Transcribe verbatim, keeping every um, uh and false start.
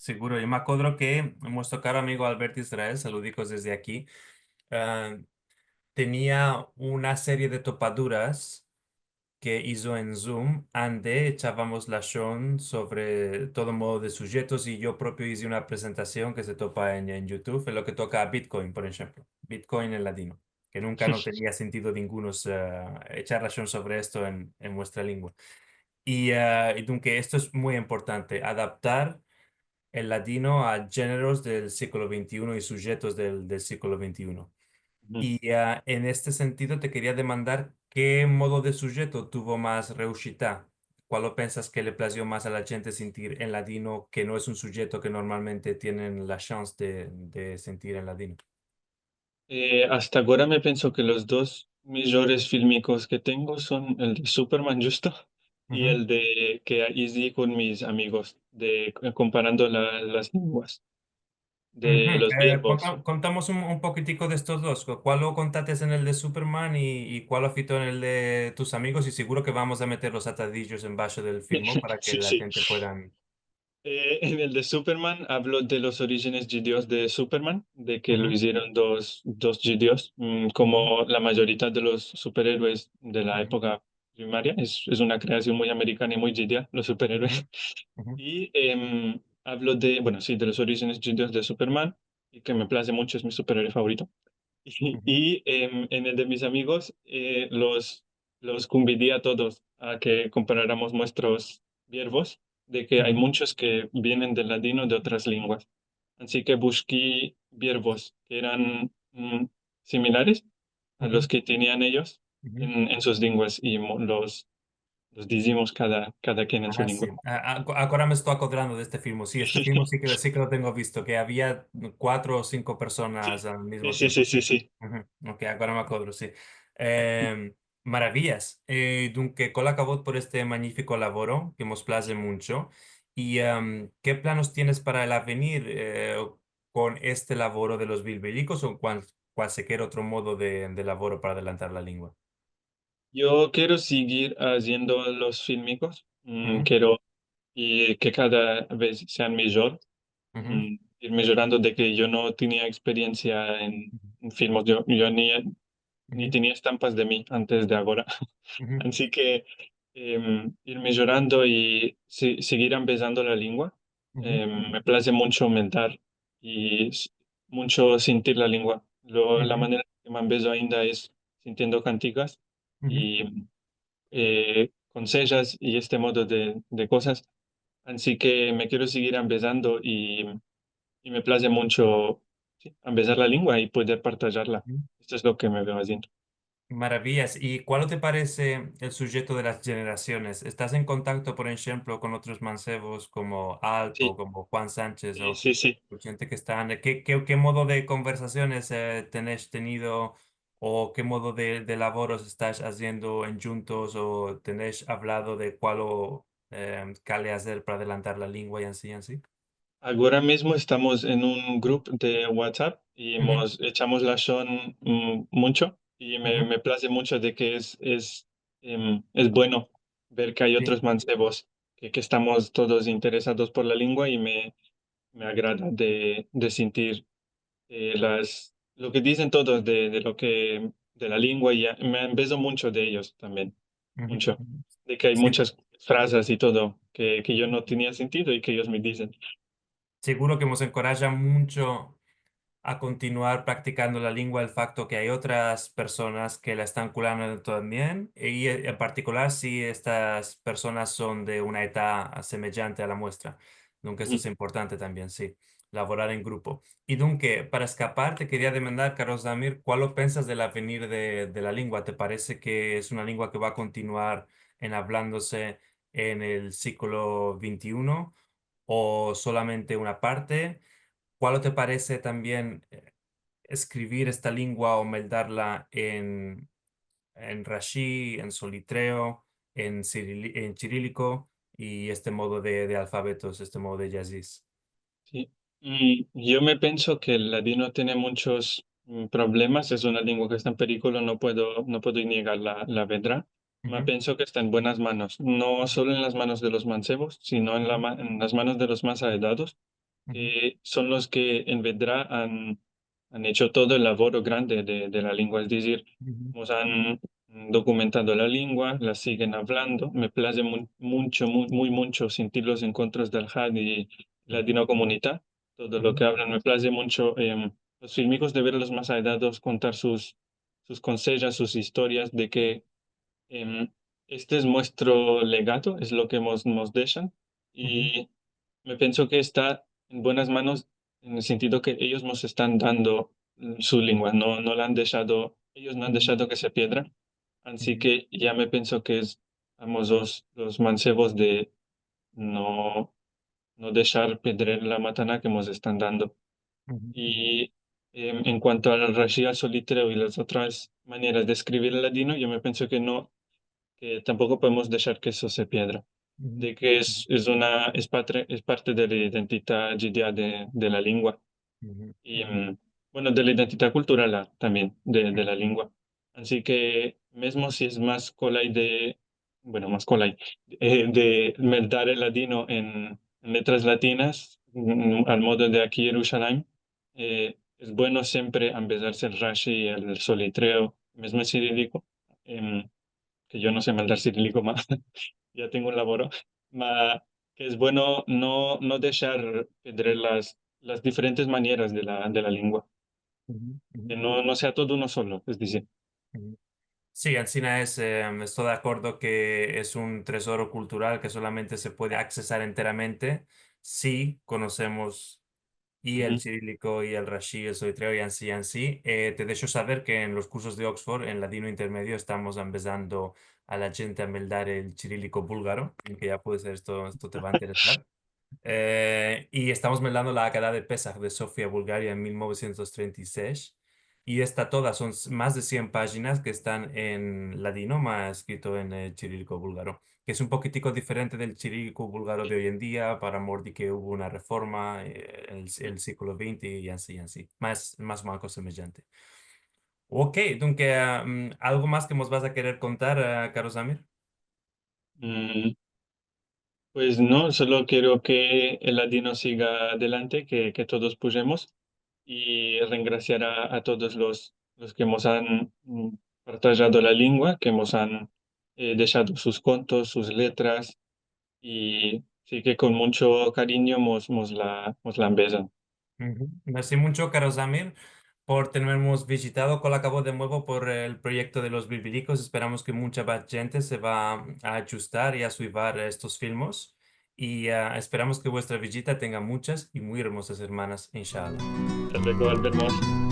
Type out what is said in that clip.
Seguro, yo me akodro ke muestro karo amigo Albert Israel, saludikos desde aki, ah, tenia una serie de topaduras ke izo en Zoom, ande echavamos lashon sovre todo modo de sujetos, i yo propio ize una prezentasion ke se topa en, en YouTube, en lo ke toka a Bitcoin, por enshemplo. Bitcoin en ladino, ke nunka no tenia sentido ninguno, eh, echar lashon sovre esto en, en muestra lengua. I, eh, i dunke esto es muy importante, adaptar el ladino a djeneros del siglo vente i uno i sujetos del, del siglo vente i uno. I, ah, en este sentido te keria demandar ke modo de sujeto tuvo mas reushita. Kualo pensas ke le plazio mas a la djente sentir en ladino, ke no es un sujeto ke normalmente tienen la shans de, de sentir en ladino? Eh, asta agora me penso ke los dos mijores filmikos ke tengo son el de Superman, djusto, i el de, ke ize kon mis amigos, de, eh, komparando la, las lenguas de los biervos. Konta-, kontamos un, un pokitiko de estos dos. Ku-, kualo kontates en el de Superman i, i kualo fito en el de tus amigos? I seguro ke vamos a meter los atadijos embasho del filmo para ke la djente puedan Eh, en el de Superman avlo de los orijines djudios de Superman, de ke lo izieron dos, dos djudios, mm, komo la majorita de los supereroes de la epoka primaria. Es, es una kreasion muy amerikana i muy djudia, los supereroes. I, em, avlo de, bueno, si, de los orijines djudios de Superman, i ke me plaze muncho, es mi supereroe favorito. I, i, em, en el de mis amigos, eh, los los konvidi a todos a ke kompararamos muestros biervos, de ke ay munchos ke vienen del ladino de otras lenguas. Ansi ke bushki biervos ke eran, mm, similares a los ke tenian eyos en, en sus lenguas i mo-, los, los dizimos kada, kada kien en su lengua. A, a, agora me esto akodrando de este filmo. Si, este filmo si ke, si ke lo tengo visto, ke avia kuatro o sinko personas al mizmo tiempo. Si, si, si, si. Okey, agora me akodro, si. Em, Maravias. Eh, dunke, kol akavod por este manyifiko lavoro, ke mos plaze muncho. I, em, ke planos tienes para el avenir, eh, kon este lavoro de los bilbilikos o kual-, kualseker otro modo de, de lavoro para adelantar la lengua? Yo kero sigir aziendo los filmikos, mm, kero, i ke kada vez sean mijor, mm, ir mijorando, de ke yo no tenia eksperensia en, en filmos, yo, yo ni, ni tenia estampas de mi antes de agora. Ansi ke, em, ir mijorando i si-, sigir ambezando la lengua. Em, me plaze muncho mentar i s-, muncho sentir la lengua. Lo, la manera ke me ambezo ainda es sintiendo kantikas i, eh, konsejas i este modo de, de kozas. Ansi ke me kero sigir ambezando i, i me plaze muncho, si, ambezar la lengua i poder partajarla. Esto es lo ke me veo aziendo. Maravias. I kual te parese el sujeto de las djenerasiones? Estas en kontakto, por enshemplo, kon otros mansevos komo Alp o komo Juan Sanchez o djente ke estan, ke, ke, ke modo de konversasiones, eh, tenesh tenido o ke modo de, de lavoros estash aziendo endjuntos o tenesh avlado de kual o, eh, kale azer para adelantar la lengua i ansi, i ansi? Agora mizmo estamos en un grup de WhatsApp i mos echamos lashon, mm, muncho i me, me plaze muncho de ke es, es, em, es bueno ver ke ay otros mansevos, ke, ke estamos todos interesados por la lengua i me, me agrada de, de sentir eh, las, lo ke dizen todos de, de lo ke, de la lengua, i a-, me ambezo muncho de eyos tambien, muncho. De ke ay munchas frazas i todo ke, ke yo no tenia sentido i ke eyos me dizen. Seguro ke mos enkoraja muncho a kontinuar praktikando la lengua el fakto ke ay otras personas ke la estan kulando tambien, i en partikular si estas personas son de una edad semejante a la muestra. Dunke esto es importante tambien, si. Lavorar en grupo. I dunke, para eskapar, te keria demandar, karo Zamir, kual lo pensas del avenir de, de la lengua? Te parese ke es una lengua ke va a kontinuar en avlandose en el siglo vente i uno o solamente una parte? Kual te parese tambien, eh, eskrivir esta lengua o meldarla en en rashi, en solitreo, en cirili-, en chiriliko, i este modo de, de alfabetos, este modo de yazis. Si. Mm, yo me penso ke el ladino tiene munchos, mm, problemas. Es una lengua ke esta en perikolo, no puedo, no puedo negar la, la vedra. Ma penso ke esta en buenas manos, no solo en las manos de los mansevos, sino en la ma-, en las manos de los mas aedados, ke son los ke en vedra han, han echo todo el lavoro grande de, de la lengua, es dizir, mos han dokumentado la lengua, la sigen avlando. Me plaze mu-, muncho, mu-, muy muncho sintir los enkontros del HAD i Ladinokomunita, todo lo ke avlan. Me plaze muncho, em, los filmikos de ver los mas aedados kontar sus, sus konsejas, sus istorias de ke, em, este es muestro legado, es lo ke mos, mos deshan. I me penso ke esta en buenas manos en el sentido ke eyos mos estan dando, mm, su lengua, no, no la han deshado, eyos no han deshado ke se piedra. Ansi ke ya me penso ke es a mozotros los mansevos de no, no deshar pedrer la matana ke mos estan dando. I, em, en kuanto al rashi, al solitreo i las otras maneras de eskrivir el ladino, yo me penso ke no, ke tampoko podemos deshar ke eso se piedra. De ke es, es una, es patre-, es parte de la identidad djudia de, de la lengua. I, em, bueno, de la identidad kultural, ah, tambien, de, de la lengua. Ansi ke, mezmo si es mas kolay de, bueno, mas kolay, eh, de meldar el ladino en, en letras latinas, mm, al modo de aki Yerushalayim, eh, es bueno siempre ambezarse el rashi, el solitreo, mezmo el siriliko, em, ke yo no se meldar siriliko, ma ya tengo un lavoro, ma ke es bueno no, no deshar pedrer las, las diferentes maneras de la, de la lengua. Ke no, no sea todo uno solo, es dizir. Si, ansina es, em, esto de akordo ke es un tezoro kultural ke solamente se puede aksesar enteramente si konosemos i el siriliko, i el rashi, el solitreo, i ansi, i ansi. Eh, te desho saver ke en los kursos de Oxford, en ladino intermedio, estamos ambezando a la djente a meldar el siriliko bulgaro, ke ya puede ser esto, esto te va a interesar. Eh, i estamos meldando la Agada de Pesah de Sofia, Bulgaria, en mil novesientos trenta i sesh. I esta toda, son s-, mas de sien pajinas ke estan en ladino, ma eskrito en, eh, siriliko bulgaro, ke es un pokitiko diferente del siriliko bulgaro de oy en dia, para mor de ke uvo una reforma, eh, el, el siglo vente i ansi, i ansi. Mas, mas o manko semejante. Ok, dunke, mm, algo mas ke mos vas a kerer kontar, eh, karo Zamir? Mm, pues no, solo kero ke el ladino siga adelante, ke, ke todos pujemos, i rengrasiar a, a todos los, los ke mos han, mm, partajado la lengua, ke mos han, eh, deshado sus kontos, sus letras, i si ke kon muncho karinyo mos, mos la, mos la ambezan. Mersi muncho, karo Zamir, por tenermos vijitado. Kol akabo de muevo por el proyekto de los bilbilikos. Esperamos ke muncha mas djente se va a adjustar i a suivar estos filmos. I, ah, esperamos ke vuestra vijita tenga munchas i muy ermozas semanas, inshallah. Hasta luego, Albert Moss.